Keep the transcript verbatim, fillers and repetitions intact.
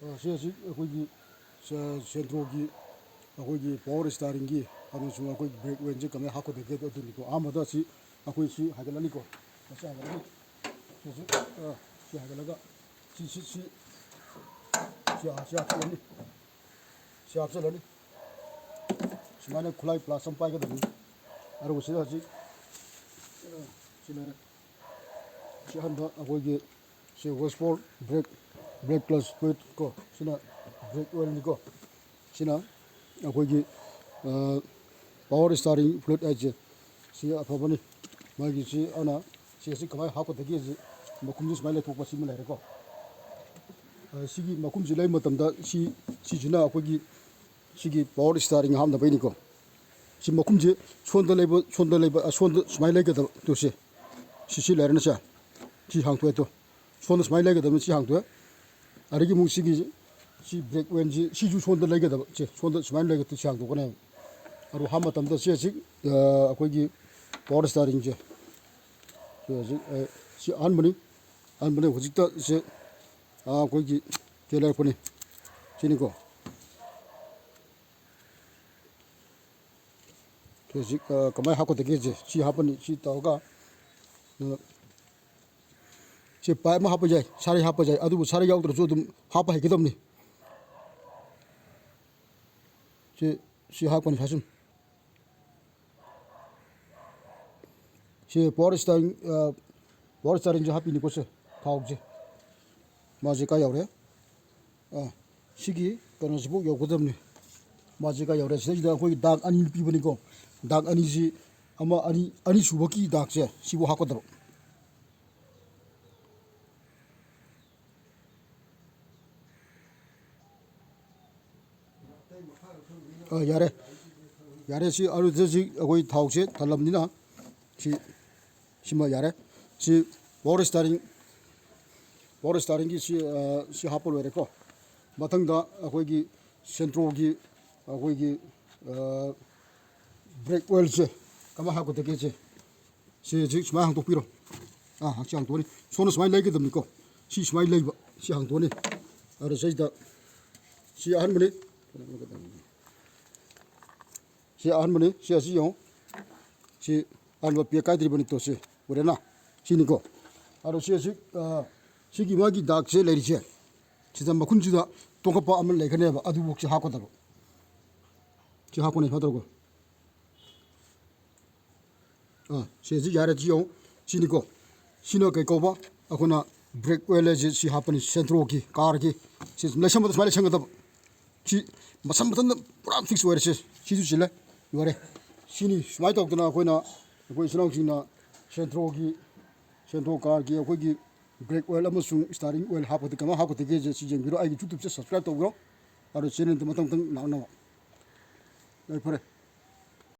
ꯑ, ꯁꯤ ꯍꯧꯖꯤꯛ ꯑꯩꯈꯣꯏꯒꯤ ꯁꯦ-, ꯁꯦꯟꯇ꯭ꯔꯣꯒꯤ ꯑꯩꯈꯣꯏꯒꯤ ꯄꯥꯋꯔ ꯏꯁꯇꯥꯔꯤꯡꯒꯤ ꯑꯃꯁꯨꯡ ꯑꯩꯈꯣꯏꯒꯤ ꯕ꯭ꯔꯦꯛ ꯑꯣꯏꯜꯁꯦ ꯀꯃꯥꯏꯅ ꯍꯥꯞꯀꯗꯒꯦ ꯑꯗꯨꯅꯤꯀꯣ꯫ ꯑꯍꯥꯟꯕꯗ ꯁꯤ ꯑꯩꯈꯣꯏ ꯁꯤ ꯍꯥꯏꯒꯠꯂꯅꯤꯀꯣ꯫ ꯃꯁꯤ ꯍꯥꯏꯒꯠꯂꯅꯤ꯫ ꯁꯤꯁꯨ, ꯑ, ꯁꯤ ꯍꯥꯏꯒꯠꯂꯒ ꯁꯤ, ꯁꯤ, ꯁꯤ, ꯁꯤ, ꯁꯤ ꯍꯥꯞꯆꯤꯜꯂꯅꯤ꯫ ꯁꯤ ꯍꯥꯞꯆꯤꯜꯂꯅꯤ꯫ ꯁꯨꯃꯥꯏꯅ ꯈꯨꯠꯂꯥꯏ ꯄ꯭ꯂꯥꯁ ꯑꯃ ꯄꯥꯏꯒꯗꯕꯅꯤ꯫ ꯑꯗꯨꯒ ꯁꯤꯗ ꯍꯧꯖꯤꯛ, ꯑ, ꯁꯤ ꯂꯩꯔꯦ꯫ ꯁꯤ ꯑꯍꯥꯟꯕ ꯑꯩꯈꯣꯏꯒꯤ ꯁꯤ was for brake, brake clutch fluid ꯀꯣ, ꯁꯤꯅ ꯕ꯭ꯔꯦꯛ ꯑꯣꯏꯜꯅꯤꯀꯣ꯫ ꯁꯤꯅ ꯑꯩꯈꯣꯏꯒꯤ, ꯑ, ꯄꯥꯋꯔ ꯏꯁꯇꯥꯔꯤꯡ ꯐ꯭ꯂꯨꯏꯗ ꯍꯥꯏꯁꯦ ꯁꯤ ꯑꯐꯕꯅꯤ꯫ ꯃꯥꯒꯤ ꯁꯤ ꯑꯅ ꯁꯤ ꯑꯁꯤ ꯀꯃꯥꯏꯅ ꯍꯥꯞꯀꯗꯒꯦ ꯁꯤ ꯃꯈꯨꯝꯁꯤ ꯁꯨꯃꯥꯏꯅ ꯂꯩꯊꯣꯛꯄ ꯁꯤꯃ ꯂꯩꯔꯦꯀꯣ꯫ ꯑ, ꯁꯤꯒꯤ ꯃꯈꯨꯝꯁꯤ ꯂꯩꯕ ꯃꯇꯝꯗ ꯁꯤ, ꯁꯤꯁꯤꯅ ꯑꯩꯈꯣꯏꯒꯤ ꯁꯤꯒꯤ ꯄꯥꯋꯔ ꯏꯁꯇꯥꯔꯤꯡ ꯍꯥꯞꯅꯕꯩꯅꯤꯀꯣ꯫ ꯁꯤ ꯃꯈꯨꯝꯁꯦ ꯁꯣꯝꯗ ꯂꯩꯕ, ꯁꯣꯝꯗ ꯂꯩꯕ, ꯑ, ꯁꯣꯝꯗ ꯁꯨꯃꯥꯏꯅ ꯂꯩꯒꯗꯕ꯫ ꯇꯨ ꯁꯦ꯫ ꯁꯤ, ꯁꯤ ꯂꯩꯔꯦꯅ ꯁꯦ꯫ ꯁꯤ ꯍꯥꯡꯇꯣꯛꯑꯦ ꯇꯨ꯫ ꯁꯣꯝꯗ ꯁꯨꯃꯥꯏꯅ ꯂꯩꯒꯗꯕꯅꯤ, ꯁꯤ ꯍꯥꯡꯇꯣꯛꯑꯦ꯫ ꯑꯗꯒꯤ ꯑꯃꯨꯛ ꯁꯤꯒꯤ, ꯁꯤ ꯕ꯭ꯔꯦꯛ ꯑꯣꯏꯜꯁꯤ, ꯁꯤꯁꯨ ꯁꯣꯝꯗ ꯂꯩꯒꯗꯕ꯫ ꯁꯦ, ꯁꯣꯝꯗ ꯁꯨꯃꯥꯏꯅ ꯂꯩꯒꯗꯕ, ꯁꯤ ꯍꯥꯡꯇꯣꯛꯀꯅꯦꯕ꯫ ꯑꯗꯨ ꯍꯥꯞꯄ ꯃꯇꯝꯗ ꯁꯤ ꯍꯧꯖꯤꯛ, ꯑ, ꯑꯩꯈꯣꯏꯒꯤ ꯄꯥꯋꯔ ꯏꯁꯇꯥꯔꯤꯡꯁꯦ꯫ ꯁꯤ ꯍꯧꯖꯤꯛ, ꯑ, ꯁꯤ ꯑꯍꯥꯟꯕꯅꯤ꯫ ꯑꯍꯥꯟꯕꯅꯤ ꯍꯧꯖꯤꯛꯇ ꯁꯤ, ꯑ, ꯑꯩꯈꯣꯏꯒꯤ ꯁꯤ ꯂꯩꯔꯛꯄꯅꯤ꯫ ꯁꯤꯅꯤꯀꯣ꯫ ꯁꯤ ꯍꯧꯖꯤꯛ, ꯑ, ꯀꯃꯥꯏꯅ ꯍꯥꯞꯀꯗꯒꯦꯁꯦ? ꯁꯤ ꯍꯥꯞꯄꯅꯤ, ꯁꯤ ꯇꯧꯔꯒ, ꯑ, ꯁꯤ ꯄꯥꯏꯞ ꯑꯃ ꯍꯥꯞꯄ ꯌꯥꯏ, ꯁꯥꯔꯩ ꯍꯥꯞꯄ ꯌꯥꯏ, ꯑꯗꯨꯕꯨ ꯁꯥꯔꯩ ꯌꯥꯎꯗ꯭ꯔꯁꯨ ꯑꯗꯨꯝ ꯍꯥꯞꯄ ꯍꯩꯒꯗꯕꯅꯤ꯫ ꯁꯤ, ꯁꯤ ꯍꯥꯞꯀꯅꯤ, ꯁꯥꯁꯨꯝ꯫ ꯁꯤ ꯄꯥꯋꯔ ꯏꯁꯇꯥꯔꯤꯡ, ꯑ, ꯄꯥꯋꯔ ꯏꯁꯇꯥꯔꯤꯡꯁꯦ ꯍꯥꯞꯄꯤꯅꯤꯀꯣ ꯁꯦ, ꯊꯥꯎꯁꯦ꯫ ꯃꯥꯁꯦ ꯀꯥꯏ ꯌꯧꯔꯦ? ꯑ, ꯁꯤꯒꯤ ꯀꯩꯅꯣꯁꯤꯐꯥꯎ ꯌꯧꯒꯗꯕꯅꯤ꯫ ꯃꯥꯁꯦ ꯀꯥꯏ ꯌꯧꯔꯦ? ꯁꯤꯗꯩꯁꯤꯗ ꯑꯩꯈꯣꯏꯒꯤ ꯗꯥꯛ ꯑꯅꯤ ꯄꯤꯕꯅꯤꯀꯣ꯫ ꯗꯥꯛ ꯑꯅꯤꯁꯤ ꯑꯃ, ꯑꯅꯤ, ꯑꯅꯤꯁꯨꯕꯒꯤ ꯗꯥꯛꯁꯦ ꯁꯤꯕꯨ ꯍꯥꯞꯀꯗꯕ꯫ ꯑ, ꯌꯥꯔꯦ꯫ ꯌꯥꯔꯦ, ꯁꯤ ꯑꯗꯨꯗ ꯍꯧꯖꯤꯛ ꯑꯩꯈꯣꯏ ꯊꯥꯎꯁꯦ ꯊꯜꯂꯕꯅꯤꯅ ꯁꯤ, ꯁꯤꯃ ꯌꯥꯔꯦ꯫ ꯁꯤ ꯄꯥꯋꯔ ꯏꯁꯇꯥꯔꯤꯡ, ꯄꯥꯋꯔ ꯏꯁꯇꯥꯔꯤꯡꯒꯤ ꯁꯤ, ꯑ, ꯁꯤ ꯍꯥꯞꯄ ꯂꯣꯏꯔꯦꯀꯣ꯫ ꯃꯊꯪꯗ ꯑꯩꯈꯣꯏꯒꯤ ꯁꯦꯟꯇ꯭ꯔꯣꯒꯤ ꯑꯩꯈꯣꯏꯒꯤ, ꯑ, ꯕ꯭ꯔꯦꯛ ꯑꯣꯏꯜꯁꯦ ꯀꯃꯥꯏꯅ ꯍꯥꯞꯀꯗꯒꯦꯁꯦ? ꯁꯤ ꯍꯧꯖꯤꯛ ꯁꯨꯃꯥꯏꯅ ꯍꯥꯡꯗꯣꯛꯄꯤꯔꯣ꯫ ꯑꯥ, ꯍꯛꯆꯥꯡ ꯍꯥꯡꯗꯣꯛꯑꯅꯤ꯫ ꯁꯣꯝꯅ ꯁꯨꯃꯥꯏꯅ ꯂꯩꯒꯗꯕꯅꯤꯀꯣ꯫ ꯁꯤ ꯁꯨꯃꯥꯏꯅ ꯂꯩꯕ꯫ ꯁꯤ ꯍꯥꯡꯗꯣꯛꯑꯅꯤ꯫ ꯑꯗꯣ ꯁꯤꯗ ꯁꯤ ꯑꯍꯟꯕꯅꯤ꯫ ꯁꯤ ꯑꯍꯟꯕꯅꯤ꯫ ꯁꯤ ꯑꯁꯤ ꯌꯦꯡꯉꯣ꯫ ꯁꯤ ꯑꯍꯟꯕ ꯄꯦꯛ ꯀꯥꯏꯗ꯭ꯔꯤꯕꯅꯤ꯫ ꯇꯣ ꯁꯤ ꯎꯔꯦꯅ? ꯁꯤꯅꯤꯀꯣ꯫ ꯑꯗꯣ ꯁꯤ ꯑꯁꯤ, ꯑ, ꯁꯤꯒꯤ ꯃꯥꯒꯤ ꯗꯥꯛꯁꯦ ꯂꯩꯔꯤꯁꯦ, ꯁꯤꯗ ꯃꯈꯨꯟꯁꯤꯗ ꯇꯣꯡꯈꯠꯄ ꯑꯃ ꯂꯩꯒꯅꯦꯕ, ꯑꯗꯨꯐꯥꯎ ꯁꯤ ꯍꯥꯞꯀꯗꯕ꯫ ꯁꯤ ꯍꯥꯞꯀꯅꯤ ꯐꯠꯇ꯭ꯔꯣꯀꯣ? ꯑꯥ, ꯁꯤꯁꯤ ꯌꯥꯔꯦ, ꯁꯤ ꯌꯦꯡꯉꯣ꯫ ꯁꯤꯅꯤꯀꯣ꯫ ꯁꯤꯅ ꯀꯩ ꯀꯧꯕ? ꯑꯩꯈꯣꯏꯅ ꯕ꯭ꯔꯦꯛ ꯑꯣꯏꯜ ꯍꯥꯏꯁꯦ ꯁꯤ ꯍꯥꯞꯄꯅꯤ, ꯁꯦꯟꯇ꯭ꯔꯣꯒꯤ, ꯀꯥꯔꯒꯤ꯫ ꯁꯤ ꯂꯩꯁꯟꯕꯗ ꯁꯨꯃꯥꯏꯅ ꯂꯩꯁꯟꯒꯗꯕ꯫ ꯁꯤ ꯃꯁꯟ ꯃꯊꯟꯇ ꯄꯨꯔꯥ ꯐꯤꯛꯁ ꯑꯣꯏꯔꯦ꯫ ꯁꯤ, ꯁꯤꯁꯨ ꯁꯤꯜꯂꯦ꯫ ꯂꯣꯏꯔꯦ꯫ ꯁꯤꯅꯤ꯫ ꯁꯨꯃꯥꯏꯅ ꯇꯧꯗꯅ ꯑꯩꯈꯣꯏꯅ, ꯑꯩꯈꯣꯏ ꯏꯆꯤꯟ ꯏꯅꯥꯎꯁꯤꯡꯅ ꯁꯦꯟꯇ꯭ꯔꯣꯒꯤ, ꯁꯦꯟꯇ꯭ꯔꯣ ꯀꯥꯔꯒꯤ ꯑꯩꯈꯣꯏꯒꯤ ꯕ꯭ꯔꯦꯛ ꯑꯣꯏꯜ ꯑꯃꯁꯨꯡ ꯁ꯭ꯇꯥꯔꯤꯡ ꯑꯣꯏꯜ ꯍꯥꯞꯄꯗꯤ ꯀꯃꯥꯏꯅ ꯍꯥꯞꯀꯗꯒꯦꯁꯦ ꯁꯤ ꯌꯦꯡꯕꯤꯔꯣ꯫ ꯑꯩꯒꯤ YouTube ꯁꯦ subscribe ꯇꯧꯕꯤꯔꯣ꯫ ꯑꯗꯣ channel ꯗ ꯃꯊꯪ ꯃꯊꯪ ꯂꯥꯛꯅꯕ꯫ ꯌꯥꯏꯐꯔꯦ꯫